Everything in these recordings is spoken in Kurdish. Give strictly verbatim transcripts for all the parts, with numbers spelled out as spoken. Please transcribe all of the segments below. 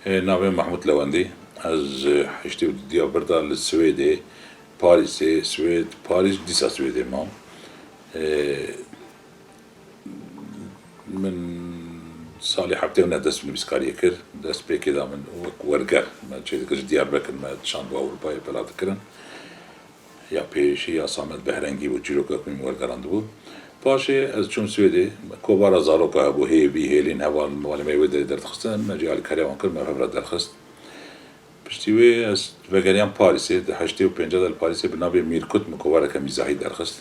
Ê, navê Mahmûd Lewendî. Ez, e, heştê û dudiya vir de li Swêdê, Parîsê, Swêd, Parîs, dîsa Swêdê mam. Ê, min salê heftê û neh dest bi nivîskariyê kir. Destpêkê de min wek werger me çêdikir, ji Diyarbekir me dişand bo Ewropayê pela dikirin. Ya pêşî ya Samet Behrengî bû, çîroka ku min wergerandibû. Paşê ez çûm Swêdê, kovara zaroka hebû, hêvî, hêlîn, heval, malê me wê derê derdixistin, me jî alîkarîya wan kir, me hev re derxist. Piştî wê ez vegeriyam Parîsê, di heştê û pênc de li Parîsê bi navê Mîrkut min kovareke mîzahî derxist.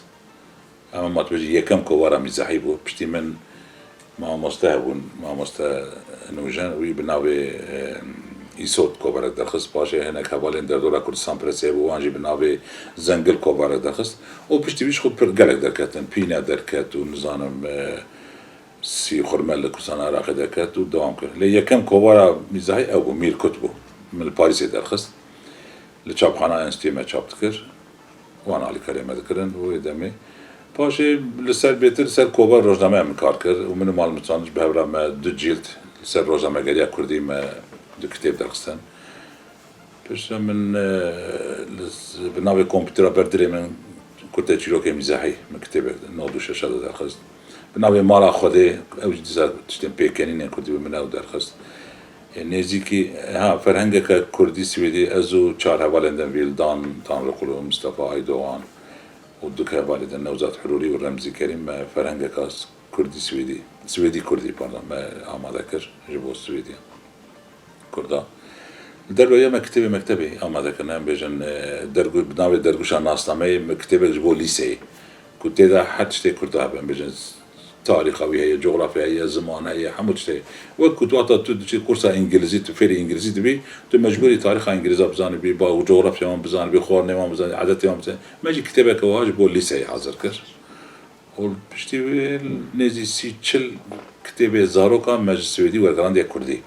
Em, ma tu bêjî, yekem kovara mîzahî bû. Piştî min mamoste hebûn, mamoste Nûjen, wî bi navê, e, Îsot kovarek derxist. Paşê hinek hevalên derdora Kurdistan Presê hebû, wan jî bi navê Zengil kovarek derxist. Û piştî wî ji xwe pir gelek derketin. Pîne derket û nizanim, e, Sî Xurme li Kurdistana Iraqê derket û dewam kir. Lê yekem kovara mîzahî ew bû, Mîrkut bû. Min li Parîsê derxist. Li çapxana Enstîyê me çap dikir. Wan alîkariyê me dikirin û wê demê. Paşê li ser bêtir, li ser kovar rojnameya min kar kir û min û Mal Muçan ji bi hev re me du cîld li ser rojnamegeriya kurdî me du kitêb derxistin. Piştre min, e, li s-, bi navê kompûtera ber dilê min Kurte Çîrokê Mîzahî min kitêbek nod û şeş de derxist. Bi navê Mala Xwedê, ew jî dîsa tiştên pêkenînên kurdî bi min ew derxist. E, nêzîkî, ha, ferhengeke kurdî swêdî, ez û çar hevalên din, Vîldan Tanrikulu, Mistefa Aydogan û du hevalê din, Newzat Hirûrî û Remzî Kerîm, me ferhengeka kurdî swêdî, swêdî kurdî, pardon, me amade kir ji bo Swêdiya. Kurda. Li derveyê me kitêbê mektebê amade kirine, em bêjin, e, dergû-, bi navê Dergûşa Nasnameyê, me kitêbek ji bo lîseyê, ku tê de her tiştê kurda hebe, em bêjin, tarîxa wî heye, cografya heye, ziman heye, hemû tiştê. Wek ku tu wata tu diçî kursa îngilizî, tu fêrî îngilizî dibî, tu mecbûrî tarîxa îngilîza bizanibî, ba û cografya wan bizanibî, xwarinê wan bizanibî, edetê wan bizanibî. Me jî kitêbeke wiha ji bo lîseyê hazir kir. Û piştî wê nêzî sî çil kitêbê zaroka me ji swêdî wergerandiye kurdî.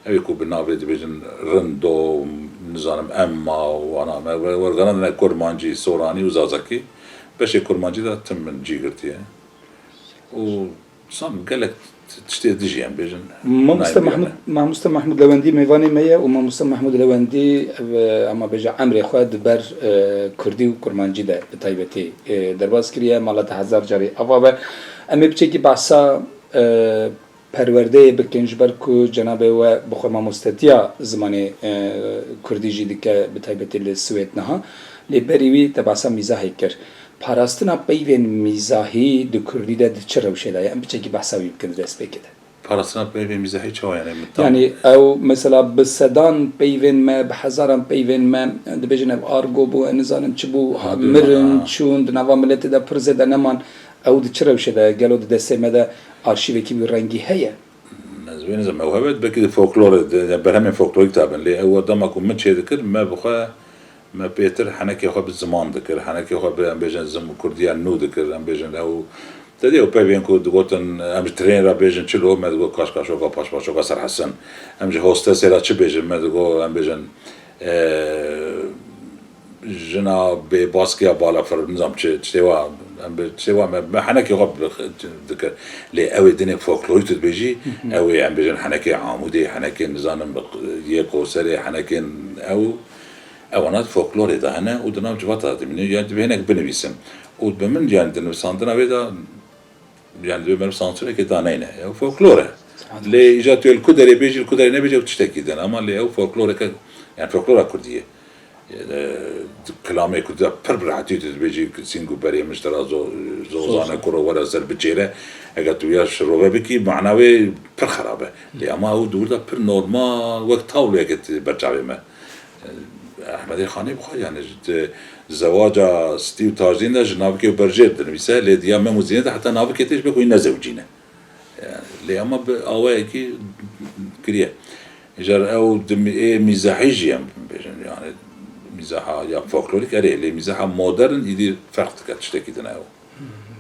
Ew ê ku bi navê dibêjin rindo, nizanim, emma û wana me we-, wergerandine kurmancî, soranî û zazakî. Beşê kurmancî de tim min cî girtiye. Û san gelek tiştê dijî em bêjin. Mamoste nayê Mahmud, biyane. Mamoste Mahmud Lewendî mêvanê me ye û Mamoste Mahmud Lewendî, ev, e, ama bêje emrê xwe di ber, e, kurdî û kurmancî de bi taybetî, e, derbas kiriye. Mala te hezar carî ava be. Em ê piçekî behsa, e, perwerdeyê bikin, ji ber ku cenabê we bi xwe mamostetiya zimanê, e, kurdî jî dike, bi taybetî li Swêd niha. Lê berî wî te behsa mîzahê kir. Parastina peyvên mîzahî di kurdî de di çi rewşê de ye? Em piçekî behsa wî bikin di destpêkê de. Parastina peyvên mîzahî çawa yani? Min tam Yani ew mesela bi sedan peyvên me, bi hezaran peyvên me, dibêjin ev argo bû, ez nizanim çi bû, Ha, dû mirin, ha. çûn, di nava miletê de pir zêde neman. Ew di çi rewşê de ye? Gelo di destê me de arşîvekî wî rengî heye? Ez wê nizam, ew hebe belkî di folklorê de, de berhemên folklorîk de bin. Lê ew dema ku min çê dikir, me bi xwe, me pêtir henekê xwe bi ziman dikir, henekê xwe bi, em bêjin, zim kurdiya nû dikir, em bêjin ew, te dî ew peyvên ku digotin, em ji trênê re bêjin çilo, me digot kaşkaşoka, paşpaşoka Serhesin. Em ji hostesê re çi bêjin, me digot, em bêjin, e, jina bêbaskiya balafir, nizam çi, tiştê wa, em bi, tiştê wa me, me henekê xwe bi-, dikir. Lê ew ê dinê folklorî tu dibêjî, Mhm. ew ê em bêjin henekê Amûdê, henekên nizanim yê Qoserê, henekên ew, ewana di folklorê de hene û di nav civata de dimîne. Yani divê hinek binivîsin. Û bi min yani di nivîsandina wê de Yani divê meriv sansurekê daneyne. Ew folklor e. Lê îja tu yê li ku derê bêjî, li ku derê nebêjî, ew tiştekî din. Ama lê ew folkloreke, yani folklora kurdî ye. E, kilamê kurdî de pir bi rehetî tu dibêjî, sîng û berê min ji te re zo-, zozane Zozan. kuro were ser biçêre. Eger tu ya şirove bikî, mana wê pir xerab e. Lê ama ew di wir de pir normal, wek tabloyeke tê ber çavê me. Ehmedê Xanê bi xwe, yani, ji, di zewaca Stî û Tajdîn de ji navikê û berjêr dinivîse, lê diya Mem û Zînê de heta navikê tê ji ber ku wî nezewicîne. Yani, lê ama bi awayekî kiriye. Îcar ew di mî-, ê mîzahî jî em bêjin, yani, mîzaha ya folklorîk erê, lê mîzaha modern îdî ferq dike, tiştekî din e ew.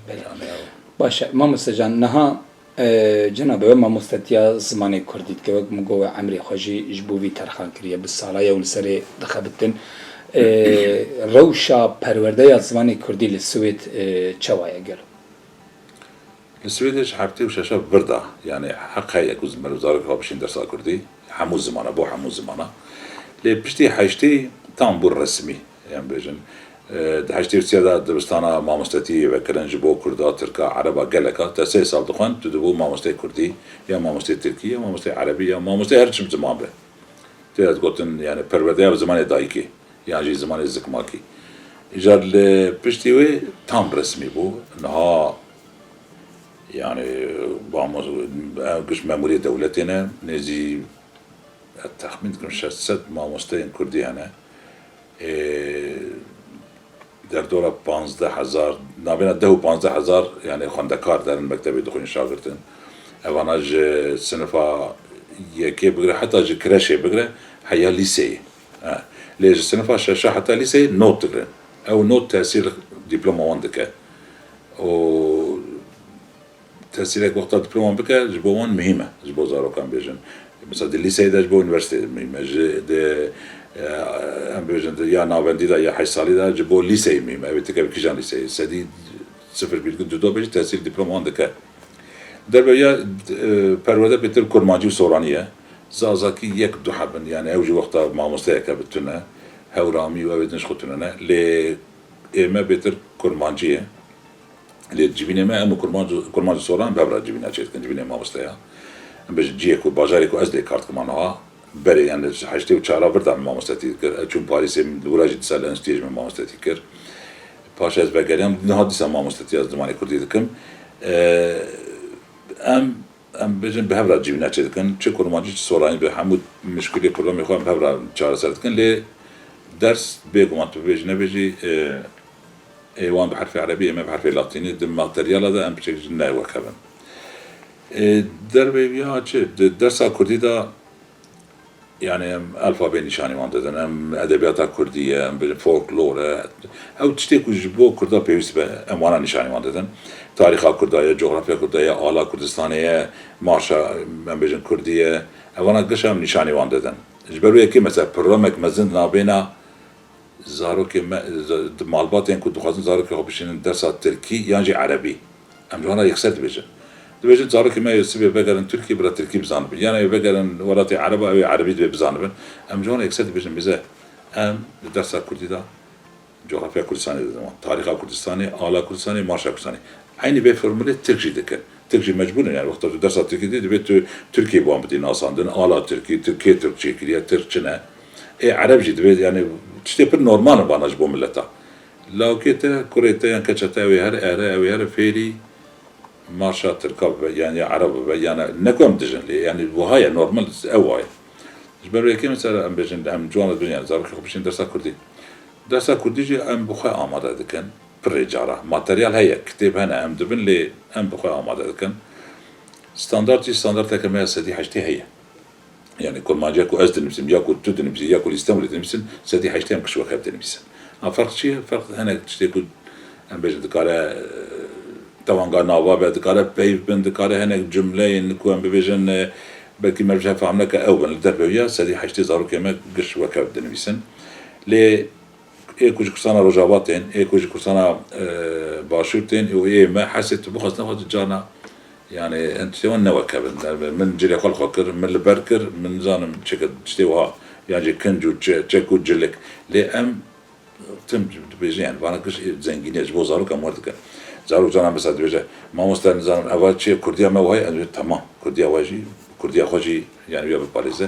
Belê. Yani, ew. Baş e, mamoste can, niha E, cenabê we mamostetiya zimanê kurdî dike, wek min got, we emrê xwe jî ji bo vî terxan kiriye, bi sala ye û li serê dixebitin. E, rewşa perwerdeya zimanê kurdî li Swêd, e, çawa ye gelo? Li Swêdê ji heftê û şeşa vir de, yanî heq heye ku meriv zarokê xwe bişîn dersa kurdî, hemû zimana, bo hemû zimana. Lê piştî heştê tam bû resmî, em bêjin. E, di heştê û sê de dibistana mamostetiyê vekirin ji bo kurda, tirka, ereba, geleka. Te sê sal dixwend, tu dibû mamosteyê kurdî, ya mamosteyê tirkî, ya mamosteyê erebî, ya mamosteyê her çi ziman be. Tê de digotin, yani perwerdeya bi zimanê dayikê, yan jî zimanê zikmakî. Îcar li piştî wê tam resmî bû. Niha, yani, bamos-, ev giş memûriyê dewletê ne, nêzî, ez texmîn dikim, şeş sed mamosteyên kurdî hene. Ê, derdora panzdeh hezar, navbêna deh û panzdeh hezar, yani xwendekar derin mektebê dixwîn şagirtin. Evana ji sinifa yekê bigire, heta ji kreşê bigire, heya lîseyê. He. Lê ji sinifa şeşa heta lîseyê not digirin. Ew not tesîr diploma wan dike. Û tesîrek wexta diploma bike, ji bo wan muhîm e, ji bo zarokan bêjin. Mesela di lîseyê de ji bo unîversîteyê muhîm e. Ji di, e, em bêjin di ya navendî de ya heşt salî de ji bo lîseyê muhîm e. Ew ê tikeve kîjan lîseyê? Sedî sifir virgül dudu bêjî tesîr diploma wan dike. Derve ya, e, perwerde bêtir kurmancî û soranî ye. Zazakî yek du heb in, yani ew jî wexta mamosteyeke bi tune, hewramî û ew ê din ji xwe tune ne. Lê ê me bêtir kurmancî ye. Lê civînê me em û kurmanc, kurmanc û soran bi hev re civîna çêdikin, civînê mamosteya. Em bêjin cihê ku, bajarê ku ez lê kar dikim aniha, berê, yani ji heştê û çar a vir de min mamostetî dikir. Ez çûm Parîsê, min li wira jî dîsa li enstitûyê jî min mamostetî kir. Paşê ez vegeriyam, niha dîsa mamostetiya zimanê kurdî dikim. Em, em bêjin bi hev re civîna çêdikin. Çi kurmancî, çi soranî, bi hemû muşkilê problemê xwe em bi hev re çareser dikin. Lê ders bêguman tu bêjî nebêjî, e, ê wan bi herfê erebî, ê me bi herfê latînî, di materyala de em piçek jî ne wek hev in. E, dervê wî ya çi? Di dersa kurdî de, yani em alfabê nîşanî wan didin, em edebiyata kurdî ye, em bêjin folklor e. Ew tiştê ku ji bo kurda pêwîst be, em wana nîşanî wan didin. Tarîxa kurda ye, cografya kurda ye, ala Kurdistanê ye, marşa, em bêjin kurdî ye. Evana giş em nîşanî wan didin. Ji ber wê yekê mesela programek mezin di navbêna zarokê me, z-, di malbatên ku dixwazin zarokê xwe bişînin dersa tirkî yan jî erebî, em ji wan re yekser dibêjin. Dibêjin zarokê me ê sibê vegerin Tirkiyê bila tirkî bizanibin. Yan ê vegerin welatê ereba, ew ê erebî divê bizanibin. Em ji wan re yekser dibêjin, mêze em li dersa kurdî de cografya Kurdistanê didin wan, tarîxa Kurdistanê, ala Kurdistanê, marşa Kurdistanê. Eynî vê formulê tirk jî dikin. Tirk jî mecbûr in, yani wexta tu dersa tirkî dî, divê tu tirkî bi wan bidî nasandin, ala tirkî, tirk kê tirk çêkiriye, tirk çi ne. Ê ereb jî divê, yani tiştê pir normal in vana ji bo mileta. Lawkê te, kurê te yan keça te ew ê here, ere, ew ê here fêrî marşa tirka bibe, yan ya ereb bibe, yani ne ku em dijin lê, yani wiha ye, normal ew waye. Ji ber wê yekê mesela em bêjin, em ciwan dibin, yani zarokê xwe bişînin dersa kurdî. Dersa kurdî jî em bi xwe amade dikin. Pirê cara. Materyal heye, kitêb hene, em dibin lê em bi xwe amade dikin. Standart jî standarteke me ya sedî heştê heye. Yani kurmanciya ku ez dinivîsim, ya ku tu dinivîsî, ya ku li Stenbolê dinivîsin, sedî heştê em giş wek hev dinivîsin. Ha, ferq çi ye? Ferq hinek tiştê ku em bêjin dikare, e, tewanga nava be, dikare peyv bin, dikare hinek cumleyên ku em bibêjin, e, belkî meriv ji hev fehm neke ew bin. Li dervê wî ya sedî heştê zarokê me giş wek hev dinivîsin. Lê ê ku ji Kurdistana Rojava tên, ê ku ji Kurdistana, e, Başûr tên, û ê me hesê tu bixwaz nexwaz carna, yani, em tiştê wan ne wek hev in. Min cilê xwe li xwe kir, min li ber kir, min nizanim çi kir, tiştê wiha, yan jî kinc û çe-, çek û cilik. Lê em tim dibêjin, yani, vana giş zengînî ye, ji bo zarokan wer dikin. Zarok cana mesela dibêje, mamoste, nizanim, eva çi ye, kurdiya me wiha ye, ez dibêjim, tamam, kurdiya we jî, kurdiya xwe jî, yani, ya biparêze.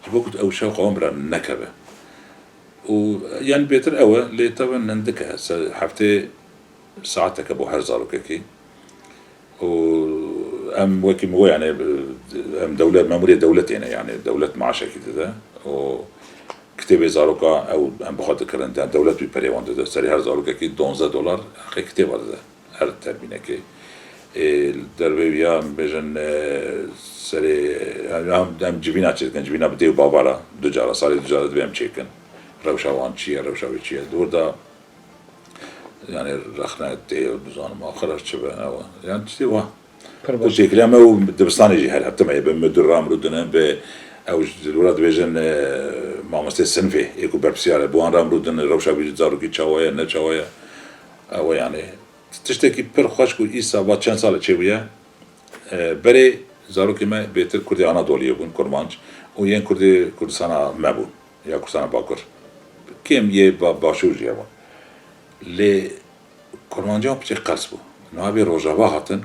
Ji bo ku ew şewqa wan bira nekeve. Û, yani, bêtir ew e, lê tabi nindik e, se-, heftê saeteke bo her zarokekî. Û em wekî min got, yani, em dewlet, memurê dewletê ne, yani, dewlet maaşekî dide. Û kitêbê zaroka ew em bi xwe dikirin, yani, dewlet wî perê wan dide. Serê her zarokekî donzdeh dolar heqê kitêba dide. Her termînekê. Ê, li dervê wî ya, em bêjin, e, serê, em, em, em civîna çêdikin, civîna bi dê û bava re, du cara, salê du cara divê em çêkin. Rewşa wan çi ye, rewşa wê çi ye? Di wir de, yani, rexne tê, nizanim, axir çi be, ew e. Yani, tiştê wa. Pir baş. Ku têkiliya me û dibistanê jî her heptime ye, bi mudir re em rûdinin, bi ew ji li wir re dibêjin, e, mamostê sinfê, ê ku berpirsiyar e, bi wan re em rûdinin, rewşa wî zarokî çawa ye, ne çawa ye. Ew e, yani, Tiştekî pir xweş ku îsa va çend sal e çêbûye, e, berê zarokê me bêtir Kurdê Anadoliyê bûn, Kurmanc, û yên Kurdê Kurdistana me bûn, ya Kurdistana Bakur. Kêm yê ba-, Başûr jî hebûn. Lê Kurmanciyan piçê qers bû. Niha vê Rojava hatin,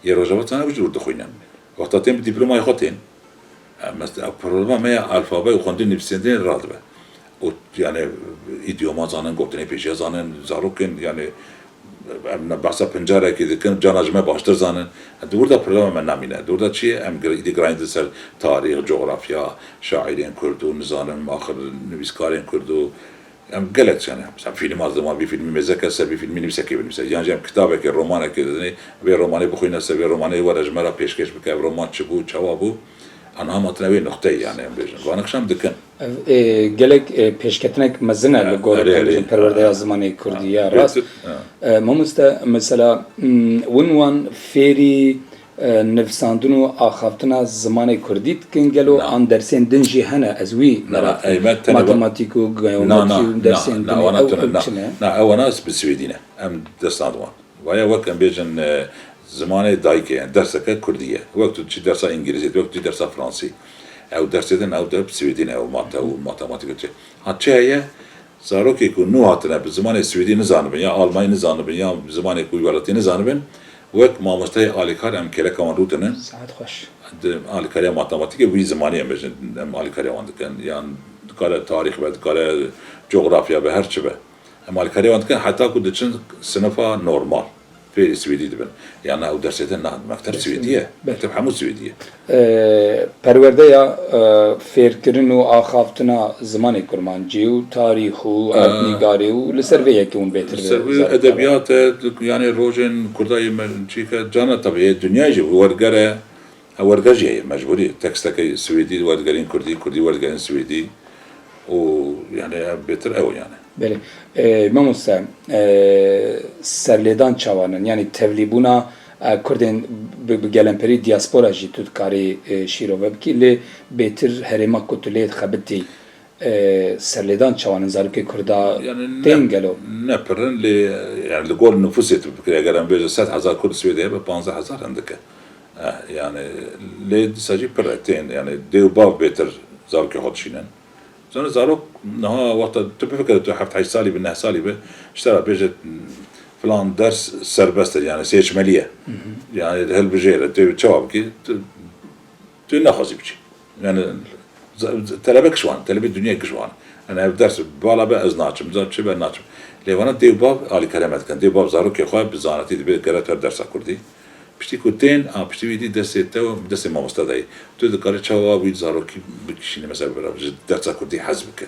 yê Rojava tane ew jî li wir dixwînin. Wexta tên bi dîplomayê xwe tên. Em mes-, problema me ya alfabe û xwendin nivîsandinê radibe. Û, yani, îdîoma zanin, gotinê pêşiya zanin, zarokên, yani, em ne behsa pincarekê dikin, cana ji me baştir zanin. Di wir de problema me namîne. Di wir de çi ye? Em gir-, îdî girayîn di ser tarîx, cografya, şaîrên Kurd û nizanim, axir nivîskarên Kurd û em gelek, yani, mesela fîlma ziman, vî fîlmî mêzeke ser vî fîlmî nivîsekê binivîse. Yan jî em kitabekê, romanekê didinê, vê romanê bixwîne ser vê romanê were ji me re pêşkêş bike, ev roman çi bû, çawa bû? Anha matine wê nuqteyê, yani, em bêjin. Vana kişan dikin. Ev, e, gelek, e, pêşketinek mezin e li gor, erê, em bêjin, erê, perwerdeya zimanê kurdî ya rast. Bêtir, ha. E, mamoste, mesela, m, win wan fêrî, e, nivîsandin û axaftina zimanê kurdî dikin gelo, na, an dersên din jî hene, ez wî merak dikim. Ey me tenê wa-, matematîk û geometrî û dersên din, na, ew, ew çi ne? Na, ewana bi swêdî ne. Em dest nadin wan. Vaya wek em bêjin, e, zimanê dayikê, yani derseke kurdî ye. Wek tu çi dersa îngilîzî, wek tu çi dersa fransî. Ew dersê din, ew de swêdî ne, ew mate û matematîk û çi. Ha çi heye? Zarokê ku nû hatine bi zimanê swêdî nizanibin, ya almanî nizanibin, ya zimanê ku welatî nizanibin, wek mamosteyê alîkar em kêleka wan rûdinin. Saet xweş. Di alîkariya matematîkê wî zimanî em bêjin, em alîkariya wan dikin. Yan dikare tarîx be, dikare cografya be, her çi be. Em alîkariya wan dikin heta ku diçin sinifa normal. Fêrî swêdî dibin. Yan na ew dersê din na, mekteb swêdî ye. Belê. Mekteb hemû swêdî ye. E, perwerdeya, e, fêrkirin û axaftina zimanê kurmancî û tarîx û, e, erdnîgarî û li ser vê yekê hûn bêtir. Li ser vê edebiyat e, yani rojên Kurda yê me çîke cana tabii, yê dinyayê jî werger e. Ew werger jî heye, mecbûrî. Tekstekê swêdî wergerîn kurdî, kurdî wergerîn swêdî. Û yani ev bêtir ew yani. Belê. E, mamoste, e, serlêdan çawan in? Yani tevlîbûna, e, Kurdên bi, bi gelemperî diaspora jî tu dikarî, e, şîrove bikî, lê bêtir herêma ku tu lê dixebitî, e, serlêdan çawan in? Zarokê Kurda tên gelo? Ne pir in, lê yani li gor nifûsê tu bikirî, eger em bêjin sed hezar Kurd Swêdê hebe, panzdeh hezar hindike. Eh, yani lê dîsa jî pir e, tên, yani dê û bav bêtir zarokê xwe dişînin. Zanî zarok niha wexta tu bifikire, tu heft heşt salî bi, neh salî bi, ji te re bêje filan ders serbest e, yani seçmeli ye. Hı hı. Yani hilbijêre, tu çawa bikî, tu, tu naxwazî biçî. Yani z-, z-, telebe kiş wan, telebê dinyayê kiş wan. Yani ev ders bala be ez naçim, zan çi be naçim. Lê vana dê û bav alîkariya me dikin. Dê û bav zarokê xwe bi zanetî dibê gere te dersa kurdî. Piştî ku tên, a, piştî wî dî destê te û destê mamoste de ye. Tu dikarî çawa wî zarokî bikişînî, mesela bira ji dersa kurdî hez bike.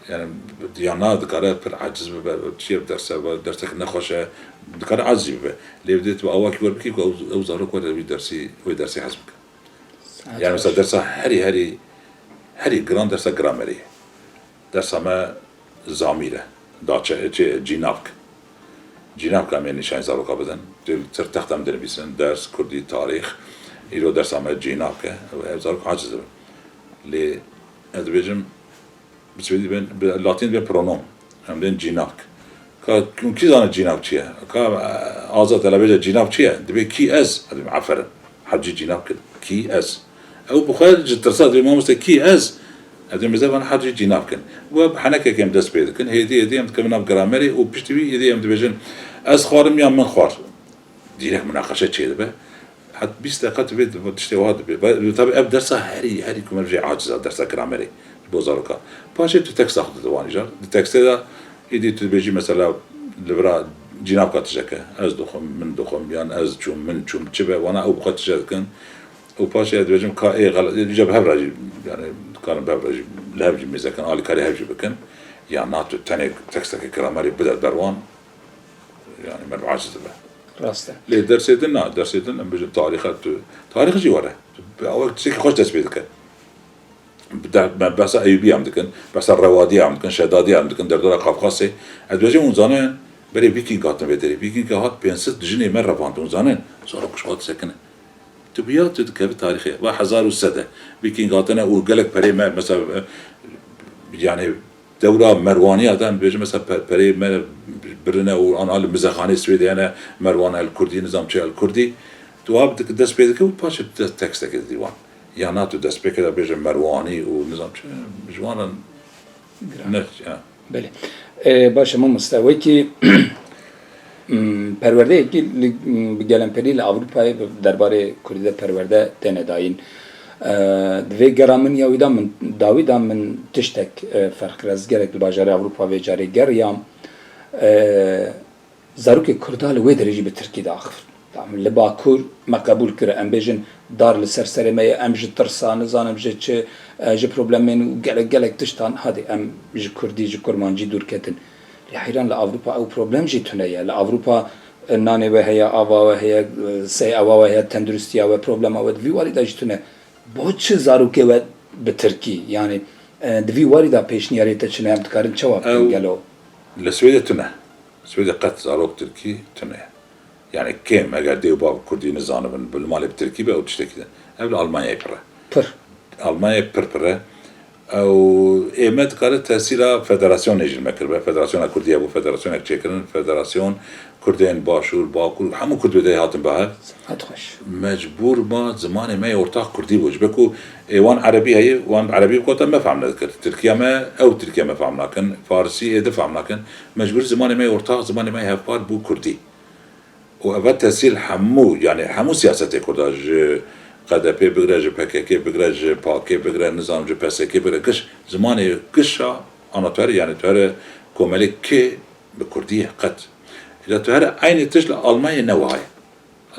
Yani, ya na dikare pir aciz bibe, çi ye derse, dersek nexweş e, dikare aciz bibe. Lê dê tu awakî wer bikî ku ew, ew zarok were wî dersî, wê dersê hez bike. Saet xweş. Yani mesela dersa herî, herî, herî giran dersa gramerê ye. Dersa me zamîr e. Daçe, çi, cînavk. Cînavka em ê nîşanî zaroka bidin. Dê li ser texta em dinivîsin. Ders, kurdî, tarîx. Îro dersa me cînavk e. Ev zarok aciz dibin. Lê ez dibêjim, bi swêdî dibên, bi latîn dibên pronom. Em dibên cînavk. Ka, kî zane cînavk çi ye? Ka, e, Azad tela bêje cînavk çi ye? Dibê kî ez? Ez dibêm aferin. Hewcî cînavk kir. Kî ez? Ew bi xwe ji tirsa dibê mamoste kî ez? Ez dibêm mêze van hewcî cînavk in. We bi henekekê em dest pê dikin. Hêdî hêdî em dikevin nav gramerê û piştî wî hêdî em dibêjin ez xwarim yan min xwar. Dîrek munaqeşe çêdibe. Het bîst deqa tu vê tiştê wiha dibê. Ve, tabi ev dersa herî, herî ku me vê aciz a, dersa gramerê ji bo zaroka. Paşê tu teksta xwe dide wan îcar. Di tekstê de êdî tu dibêjî mesela li vira cînavka tijeke. Ez dixwim, min dixwim, yan ez çûm, min çûm, çi be, wana ew bi xwe tije dikin. Û paşê ez dibêjim ka ê xelet, ê dîca bi hev re jî, yani dikarin bi hev re jî, li hev jî mêzekin, alîkarî hev jî bikin. Ya na tu tenê teksteke gramerê bide ber wan, yani me aciz dibe. Rast e. Lê dersê din na, dersê din em bêjin tarîxa tu, tarîx jî were. Tu bi awek tiştekî xweş dest pê dike. Bi de-, me behsa Eyûbiyan dikin, behsa Rewadiyan dikin, Şedadiyan dikin, derdora Qafqasê. Ez dibêjim hûn zanin, berê Vîking hatin vê derê. Vîking hat pênc sed jinê me revand, hûn zanin. Zarok ji xwe disekine. Tu bi ya tu dikevî tarîxê. Va hezar û sed e. Vîking hatine û gelek perê me, mesela, e, yani dewra Merwaniya de, em dibêjin, mesela, pe-, perê me birine û anha li mizexanê Swêdê hene, Merwan El Kurdî, nizam çi El Kurdî. Tu wiha bi dest pê dike û paşê tu dest tekstekê didî wan. Ya na tu dest pê kir de bêje Merwanî û nizam çi, ji wan re Giran. Ne, ya. Belê. E, baş e, mamoste, wekî, m, perwerdeyekî li, m, bi gelemperî li Ewropayê bi derbarê Kurdî de perwerde têne dayîn. E, di vê gera min ya wî de min, dawî de min tiştek, e, ferq kir. Ez gelek li bajarê Ewropa vê carê geriyam. E, Zarokê Kurda li wê derê jî bi Tirkî diaxivin. Tamam, li Bakur me qebûl kir, em bêjin dar li ser serê me ye, em ji tirsa, nizanim ji çi, e, ji problemên û gelek, gelek tiştan, hadê em ji Kurdî, ji Kurmancî dûr ketin. Lê heyran li Ewropa ew problem jî tune ye. Li Ewropa, e, nanê we heye, ava we heye, e, sey ewa we heye, tenduristiya we, problema we di vî warî de jî tune. Bo çi zarokê we bi Tirkî? Yanî, e, di vî warî de pêşniyarê te çi ne? Em dikarin çawa bikin Ew gelo? Li Swêdê tune. Swêdê qet zarok Tirkî tune. Yani kêm, eger dê û bav Kurdî nizanibin, bi malê bi Tirkî be, ew tiştekî din. Ev li Almanyayê pir e. Pir. Almanyayê pir pir e. Ew ê me dikare tesîra federasyonê jî li me kiribe. Federasyona Kurdî hebû, federasyonek çêkirin. Federasyon Kurdên Başûr, Bakur, hemû Kurd bi dê hatin bi hev. Saet xweş. Mecbûr ma zimanê me yê ortax Kurdî bû. Ji ber ku ê wan Erebî heye, wan bi Erebî bikota me fehm nedikir. Tirkiya me, ew Tirkiya me fehm nakin. Farsî êdî fehm nakin. Mecbûrî zimanê me yê ortax, zimanê me yê hevpar bû Kurdî. Û eve tesîr hemû, yani hemû siyasetê Kurda, ji K D P bigire, ji P K K bigire, ji PAKê bigire, nizam ji P S K bigire, giş, zimanê gişa ana tu here, yani tu here komelê kê bi Kurdî ye qet. Îca tu here eynî tişt li Almanyayê ne wiha ye.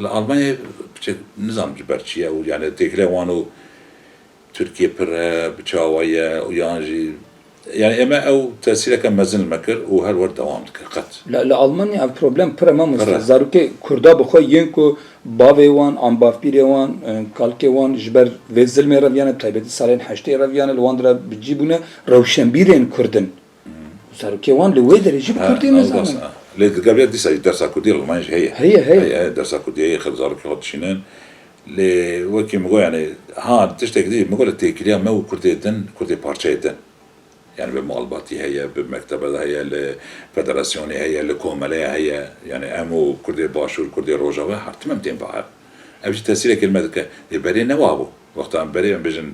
Li Almanyayê piçek nizam ji ber çi ye û yani têkilê wan û Tirkiye pir e, bi çawa ye û yan jî, yani ême ew tesîreke mezin li me kir û her wer dewam dike qet. Li, li Almanya ev problem pir e, mamoste. Pir e. Zarokê Kurda bi xwe yên ku bavê wan, an bavpîrê wan, e, kalkê wan ji ber vê zilmê reviyane, bi taybetî salên heştê reviyane, li wan dire bi cî bûne, rewşenbîrên Kurd in. Zarokê wan li wê derê jî bi Kurdî nizanin. Ha, ew rast e. Lê digel vê dîsa jî dersa Kurdî li Almanya jî heye. Heye, heye. Heye, dersa Kurdî heye, xelk zarokê xwe dişînin. Lê wekî min got, yani, ha, tiştek dî, min got li têkiliya me û Kurdê din, Kurdê parçeyê din. Yani bi malbatî heye, bi mektebe de heye, li federasyonê heye, li komelê heye. Yani em û Kurdê Başûr, Kurdê Rojava her tim em tên bi hev. Ev jî tesîrekê li me dike. Lê berê ne wiha bû. Wexta em berê em bêjin,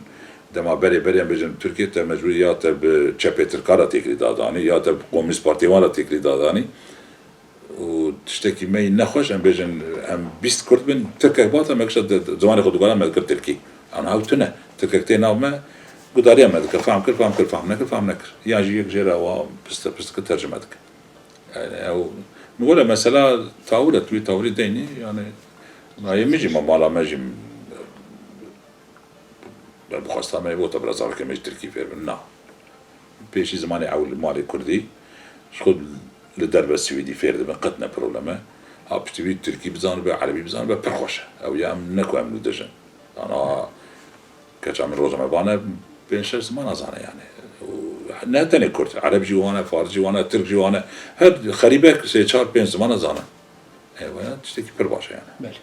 dema berê berê em bêjin Tirkiye, te mecbûr ya te bi çepê Tirka re têkilî dadanî, ya te bi Komûnîst Partiyê wan re têkilî dadanî. Û tiştekî me yî nexweş, em bêjin, em bîst Kurd bin, Tirkek bata me kişa di, di, zimanê xwe dugara me dikir Tirkî. Ana ew tune. Tirkek tê nav me, gudariya me dike. Fehm kir, fehm kir, fehm nekir, fehm nekir. Yan jî yek jê re wa piste pist dike, tercime dike. Yani ew, min got, mesela tawir e, tu wî tawirî deynî, yani, nayê min jî, me mala me jî, me bi xwesta me bota bira zarokê me jî Tirkî fêr bin. Na. Pêşî zimanê ew li malê Kurdî, ji xwe li derve Swêdî fêr dibin, qet ne problem e. Ha piştî wî Tirkî bizanibe, Erebî bizanibe, pir xweş e. Ew ya em ne ku em li dij in. Ana keça min roja me vane pênc şeş zimana zane yani. Û ne tenê Kurd, Ereb jî wan e, Fars jî wan e, Tirk jî wan e. Her xerîbek sê çar pênc zimana zane. Ev ya tiştekî pir baş e yani. Belê.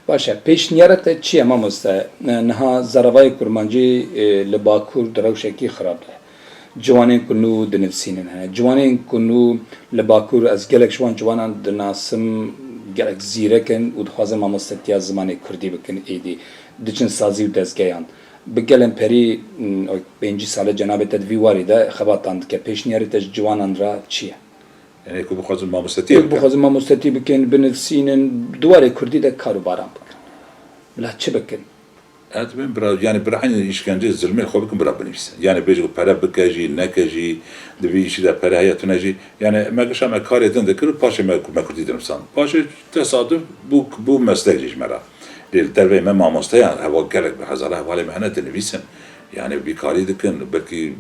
Baş e. Pêşniyara te çi ye mamoste? Niha zaravayê kurmancî, e, li Bakur di rewşekî xirab de. Ciwanên ku nû dinivîsînin hene. Ciwanên ku nû li Bakur, ez gelek ji wan ciwanan dinasim, gelek zîrek in û dixwazin mamostetiya zimanê kurdî bikin êdî. Diçin sazî û dezgeyan. Bi gelemperî, m, pêncî sal e cenabê te di vî warî de xebatan dike. Pêşniyarê te ji ciwanan re çi ye? Yanî ku bixwazin mamostetiyê Wek bikin. Bixwazin mamostetî bikin, binivîsînin, di warê kurdî de kar û baran bikin. Bila çi bikin? Ez dibêm bira, yani bira eynî îşkence, zilmê xwe bikin, bira binivîsin. Yani bêjin ku pere bike jî, neke jî, di vî îşî de pere heye, tune jî. Yani me gişa me karê din dikir û paşê me, me kurdî dinivîsan. Paşê tesaduf bû, bû meslek jî ji me re. Lê li derveyê me mamosteyan, heval gelek bi hezara hevalê me hene dinivîsin. Yani vî karî dikin, belkî li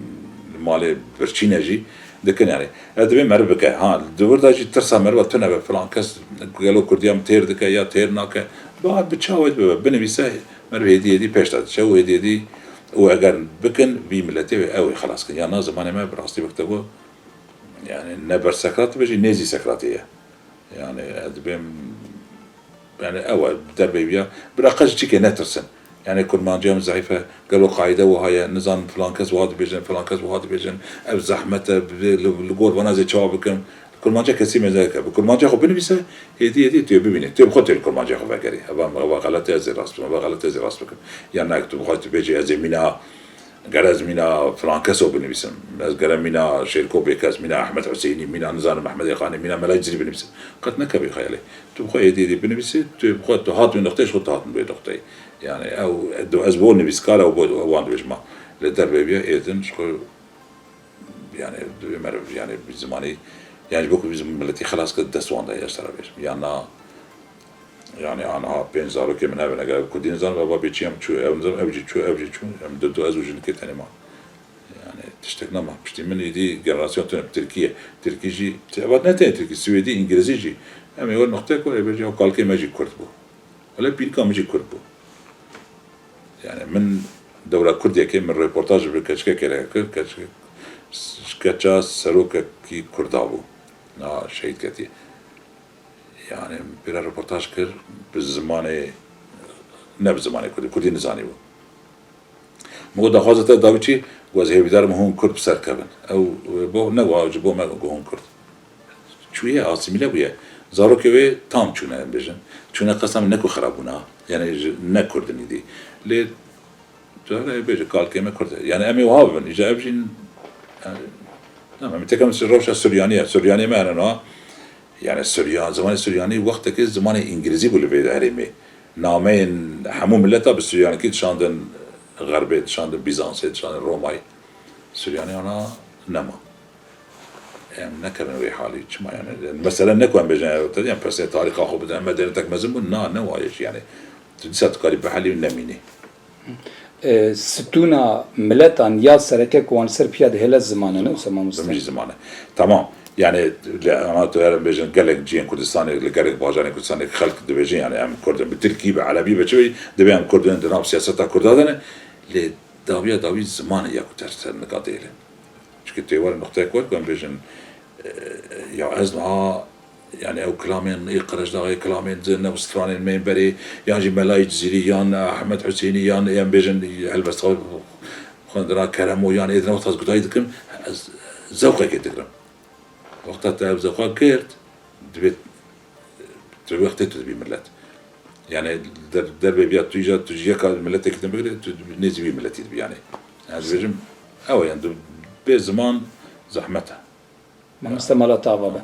malê birçî ne jî dikin yani. Ez dibêm meriv bike. Ha, di wir de jî tirsa meriva tune be, filan kes gelo kurdiya min têr dike ya têr nake. Ba bi çawa dibe, binivîse meriv hêdî hêdî pêş de diçe û hêdî hêdî û eger bikin vî miletê wê ew ê xelas kin. Ya na zimanê me bi rastî wek te got, yani ne ber sekrat dibe jî nêzî sekratê ye. Yani ez dibêm, yani ew e, derveyî ya. Bira qe ji çikê netirsin. Yani kurmanciya min zehîf e, gelo qaîde wiha ye, nizanim filan kes wiha dibêjin, filan kes wiha dibêjin. Ev zehmet e, bi vê, li, li gor vana zê çawa bikim? Kurmanca kesî mêze neke. Bi kurmanca xwe binivîse, êdî êdî tu yê bibînî. Tu yê bi xwe tê li kurmanca xwe vegerî. Eva, eva xelet e, ez ê rast bikim. Eva xelet e, ez ê rast bikim. Yan ne, tu bi xwe tu bêjî ez ê mîna, ger ez mîna filan keso binivîsim. Ez gere mîna Şêrko Bêkes, mîna Ehmed Husênî, mîna nizanim Ehmedê Xanê, mîna Mela Cizîrî binivîsim. Qet neke vê xeyalê. Tu bi xwe êdî êdî binivîsî, tu bi xwe tu hat wê noqteyê, ji xwe tu hatin vê noqteyê. Yani ew, ez bo nivîskar ew bo wan dibêjim. Li dervê bîya êdin ji xwe Yani, divê meriv, yani, bi zimanî, yani, ji bo ku bi zim-, miletî xelas kir, dest wan de, ez te re bêjim. Yan na, yani, aniha pênc zarokê min hebe, eger ev kurdî nizan, ev babê çi em çû, ev nizan, ev jî çû, ev jî çû, em du, du, ez û jinikê tenê man. Yani, tiştek nema. Piştî min êdî generasyon tune, tirkî ye. Tirkî jî, te-, evat ne tenê tirkî, swêdî, îngilizî jî. Em ê were noqteyek were, ê bêjî, ew kalkê me jî kurd bû. Wele pîrika min jî kurd bû. Yani min dewra Kurdiyekê min röportaj bi keçikekê re kir, keçik, keça serokekî Kurda bû. Na şehîd ketiye. Yani pê re röportaj kir bi zimanê, ne bi zimanê Kurdî, Kurdî nizanî bû. Min got, daxwaza te dawî çi? Got, ez hêvîdar im hûn Kurd bi ser kevin. Ew, bo, ne, got, ji bo me got hûn Kurd. Çûye, asîmîle bûye. Zarokê wê tam çûne, em bêjin. Çûne qesa min ne ku xerab bûne ha. Yani ji ne Kurd in îdî. Lê tu hele bêje kalkê me Kurd e. Yani em ê wiha bibin. Îca ev jî, yani, tamam, em tekem rewşa Suryanî ye. Suryanî me hene niha. Yani Surya-, zimanê Suryanî wextekê zimanê Îngilîzî bû li vê herêmê. Nameyên hemû mileta bi Suryanikî dişandin Xerbê, dişandin Bîzansê, dişandin Romayê. Suryanî ana nema. Em nekevin wê halî. Çima yani? Mesele ne ku em bêjin, te diyan persê tarîxa xwe bidin, em me dewletek mezin bûn. Na, ne wa ye jî yani. Tu dîsa dikarî bihelî û nemînî. E, stûna miletan ya sereke ku wan li ser piya dihêle ziman e, ne wisa mamoste? Bi min jî ziman e. Tamam. Yani, li, ana tu her bêjin gelek cihên Kurdistanê, li gelek bajarên Kurdistanê xelk dibêjin, yani em Kurd in. Bi Tirkî, bi Erebî, bi çi, divê em Kurd in, di nav siyaseta Kurda de ne. Lê dawiya dawî ziman e ya ku ters ser nika dihêle. Çunke tê were noqteyek were ku em bêjin, e, ya ez niha, yani ew kilamên ê Qirejdaxê, kilamên di newstranên me yên berê, yan jî Melayê Cizîrî, yan Ehmed Husênî, yan ê em bêjin helbesta xwendina Keremo, yan ê din wexta ez gudayî dikim, ez zewqekê digirim. Wexta te ev zewqa girt, divê, tu wextê tu dibî milet. Yani der-, dervê viya tu îca, tu ji yeka miletekî din bigire, tu nêzî wî miletî dibî yani. Yani dibêjim, ew e yani, tu bê ziman zehmet e. Mamoste mala te ava be.